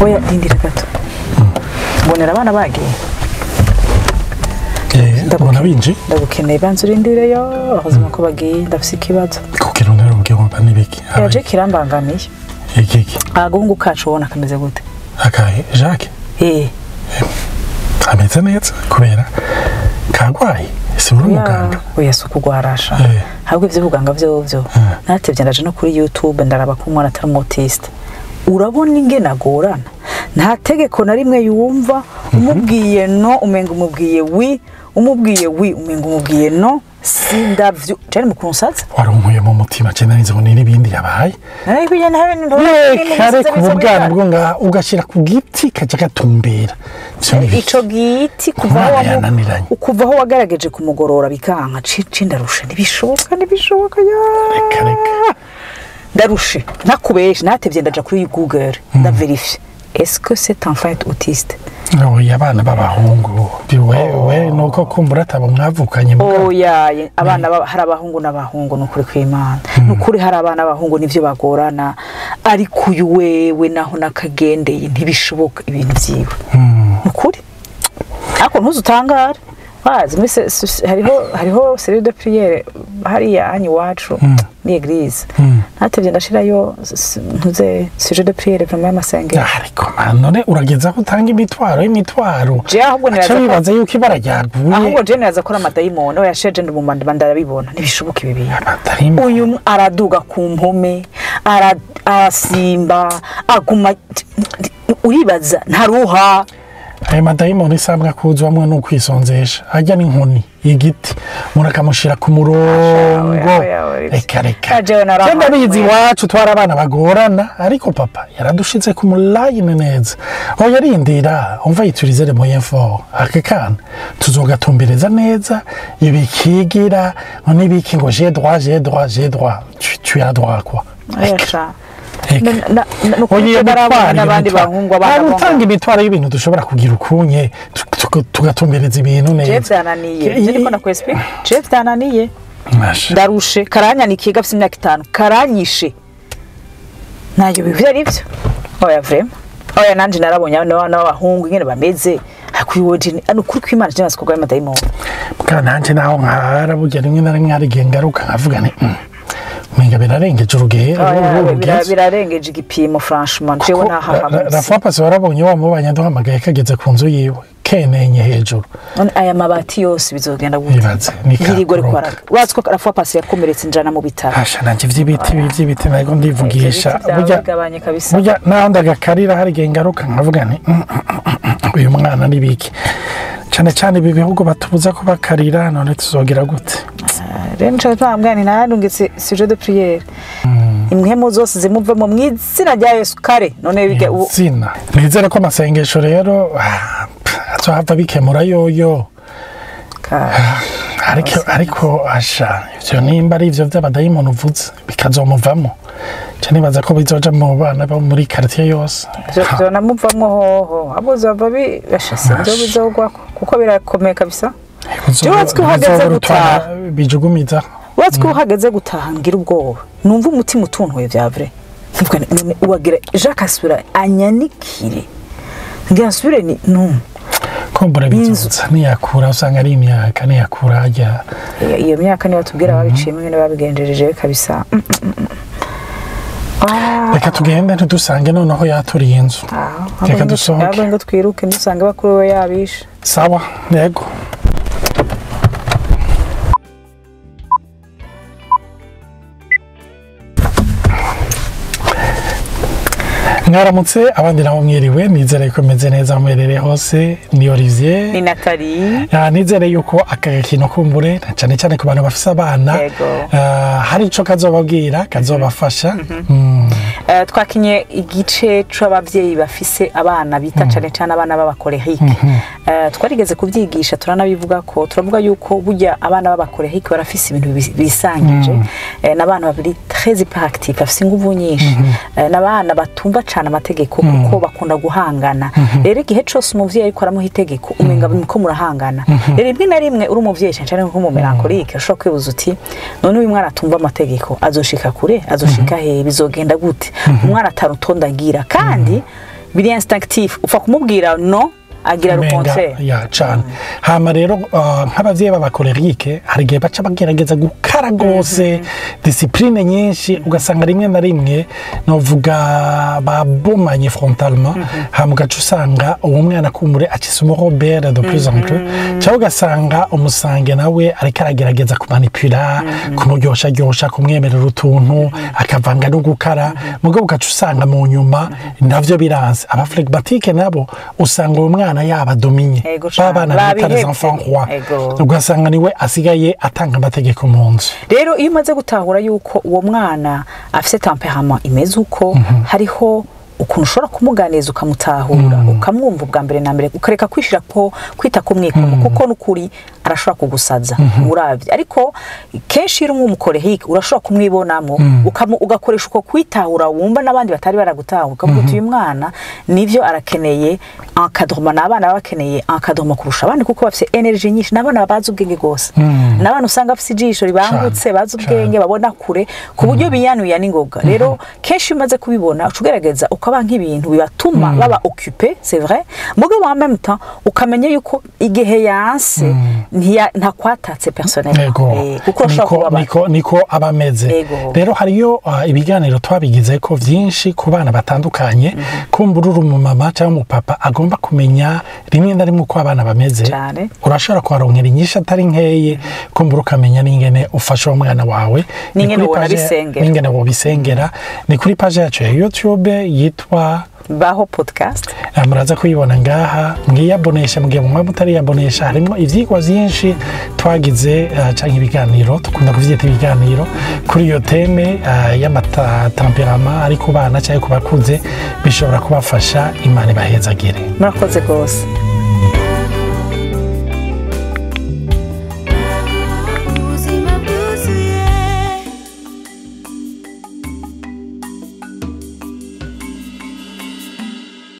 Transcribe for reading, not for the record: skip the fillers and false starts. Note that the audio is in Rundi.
Oya, rindira gato. Mbonera abana bagiye. Mbona binji. Ndagukeneye, banza urindire yo abazima ko bagiye, ndafise ikibazo. Kugira ngo ubwe wumva nibiki? Yaje kirambangamiye. Iki. Agahungu kacu ubona kameze gute? Akahe Jacques? Ameze neza kubera kagwaye. Si uri umuganga? Oya, si ukugwarasha. Ahubwo ivy'ubuganga vyovyo. Naratevye ndaje no kuri YouTube ndaraba ko umwana atari umutiste. Urabona ingene agorana. Nta tegeko na rimwe yumva, umubwiye no umenga umubwiye oui, umubwiye oui umenga umubwiye no. Sindavyo cyane mu kunsaza. Warunkuye mu mutima cyane narize ngo n'ibindi yabaye. Ariko njye ntabe kare ku bwana bwo nga ugashira ku giti kaja gatumbera. Ico giti kuva aho wagerageje kumugorora bikanka cici ndarushe ntibishoboka ntibishoboka ya. Reka reka. Ndarushe nakubeshe natevye ndaja kuri Google ndaverifye. Est-ce que cet enfant est autiste? Oya, abana b'abahungu wewe nuko kumbura atabo mwavukanye muka. Oya, abana hari abahungu n'abahungu nukuri kw'Imana. Nukuri hari abana b'abahungu nivyo bagorana, ariko uyu wewe naho nakagendeye ntibishoboka ibintu vyiwe. Nukuri. Ariko ntuzutangare. Wazi mise hariho cellule de prière hariya hanyu wacu ni église. Natevye ndashirayo ntuze sujet de prière vraiment y'amasengero. Ariko none urageza ko utanga imitwaro imitwaro. Je ahubwo niraza bibaza yuko ibara ryaguye. Ahubwo je niraza ko amadayimoni oya sheje ndi mu ndarabibona ntibishoboka ibi bintu. Uyu araduga ku mpome arasimba aguma uribaza ntaruha. Ayo madayimoni isabwa kuzwamwe no kwisonzesha ajya n'inkoni igiti umuntu akamushira ku murongo. Reka reka ndabizi iwacu twari abana bagorana, ariko papa yaradushize ku mulayine neza. Oya rindira umva yiturizere moyen fort aka kana tuzogatumbereza neza ibikigira n'ibiki ngo j'ai droit j'ai droit j'ai droit tu as droit quoi. N'abandi bahungu abana utanga imitwaro y'ibintu dushobora kugira ukunye tugatumbereza ibintu neza. Je vyananiye je niko nakwespi je vyananiye ndarushe karanyanikiye gafise imyaka 5 karanyishe nayo bivyo ari byo. Oya vraiment oya nanje narabonye abana b'abahungu ingene bameze akwiwoje nukuri kw'Imana je nasiko gwa madayimoni. Kandi nanje naho nkara burya rimwe na rimwe hari gengaruka nkavuga nti Menga birarengeje urugero birarengeje igipimo franchement jewe nahahamutse. La fois passée warabonye wa mubanya duhamagaye kageze ku nzu yiwe kenenye hejuru. Aya mabati yose bizogenda gute? Yirirwa ariko araka. Urazi ko la fois passée yakomeretse injana mu bitaro. Hasha nanje vy'ibiti nako ndivugisha burya burya naho ndagakarira hari gengaruka nkavuga nti uyu mwana nibiki. Cyane cyane ibi bihugu batubuza ko bakarira none tuzogira gute? Rero nshaka twambwira ni narungitse sujet de prière. Impwemu zose zimuvemo mu izina rya Yesu kare none bijya izina. Nizere ko amasengesho rero azohava bikemura yoyo. Ariko asha ivyo nimba ari ivyo vy'abadayimoni uvuze bikazomuvamo. Cyane nibaza ko bizoja mu bana bo muri quartier yose. Ivyo namuvamo hoho abo zava bi bashase byo bizogwa kuko birakomeye kabisa. Uratse uhageze gutaha bijugumiza. Uratse uhageze gutaha ngira ubwoba numva umutima utuntuye vya vrai. Mvuga none uwagira Jacques asubira anyanikire ngira asubire ni no kombora bizoza niyakura usanga ari imyaka niyakura ajya iyo myaka niyo batubwira babiciyemo nyine babigenjereje kabisa. Reka tugende ntidusange noneho yaturiye inzu. Reka dusohoke ngo twiruke ntidusange bakuru we yabishe. Sawa yego. Mwaramutse abandi nabo mwiriwe, nizere ko meze neza mwerere hose. Ni Olivier ni Nathalie. Nizere yuko aka gakino kumbure cyane cyane ku bantu bafise abana hari ico kazobabwira kazobafasha. Twakinye igice c'abavyeyi bafise abana bita cyane cyane abana b'abakolerique. Twarigeze kubyigisha turanabivuga ko turavuga yuko burya abana b'abakolerique barafise ibintu bisangije n'abana babiri très hyperactif bafise inguvu nyinshi n'abana batumva cyane amategeko kuko bakunda guhangana. Rero igihe cyose umuvyeyi ariko aramuha itegeko umenga ko murahangana. Rero rimwe na rimwe uri umuvyeyi cyane cyane nko mu melancholique ushobora kwibuza uti none uyu mwana atumva amategeko azoshika kure azoshika he bizogenda gute? Umwana atarutondagira kandi Biri instinctif, upfa kumubwira no, agira Umenga, le contraire. Ya cane. Hama rero nk'abavyeyi b'aba colériques hari igihe baca bagerageza gukara gose, discipline nyinshi, ugasanga rimwe na rimwe novuga babomanye frontalement. Hama ugaca usanga uwo mwana kumure acise umu rebelle de plus en plus, cyangwa ugasanga umu sanguin nawe ariko aragerageza kumanipula, kumuryosharyosha, kumwemerera utuntu, akavanga no gukara. Mugabo ugaca usanga mu nyuma navyo biranze. Aba flegmatiques nabo usanga uwo mwana yabadominye, Cane. babana bita les Babihevye. enfants rois, ugasanga niwe asigaye atanga amategeko mu nzu. Rero iyo umaze gutahura yuko uwo mwana afite tempérament imeze uko, hariho ukuntu ushobora kumuganiriza, ukamutahura, ukamwumva ubwa mbere na mbere, ukareka kwishira ko kwita ku mwikomo, kuko n'ukuri arashobora kugusaza uravye. Ariko kenshi iyo uri umu colérique urashobora kumwibonamo, ugakoresha uko kwitahura wumva n'abandi batari baragutahura, ukavuga uti: "Uyu mwana nivyo arakeneye encadrement." Ni abana baba bakeneye encadrement kurusha abandi, kuko bafite énergie nyinshi, ni abana bazi ubwenge rwose, ni abana usanga bafite ijisho ribangutse, bazi ubwenge, babona kure ku buryo biyanuye n'ingoga. Rero kenshi iyo umaze kubibona, uca ugerageza ukaba nk'ibintu bibatuma baba occupé, c'est vrai, mugabo en même temps ukamenya yuko igihe yanse ntakwatatse personnellement. Kuko urashobora Niko, kubabara. niko aba ameze. Rero hariyo ibiganiro twabigize ko vyinshi ku bana batandukanye. Kumbura uri umumama cyangwa umupapa agomba kumenya rimwe na rimwe uko abana bameze, urashobora kuharonkera inyishu atari nkeye, kumbura ukamenya n'ingene ufasha uwo mwana wawe. Ni N'ingene kuri page- wonabisengera. N'ingene wobisengera. Ni kuri page yacu ya YouTube yitwa Baho Podcast. Muraza kuyibona ngaha, mwiyabonesha mugihe mumwe mutariyabonesha. Harimo ivyigwa vyinshi twagize, canke ibiganiro, dukunda kuvyita ibiganiro, kuri iyo thème y'ama tempéraments ari ku bana canke ku bakuze, bishobora kubafasha. Imana ibahezagire. Murakoze rwose.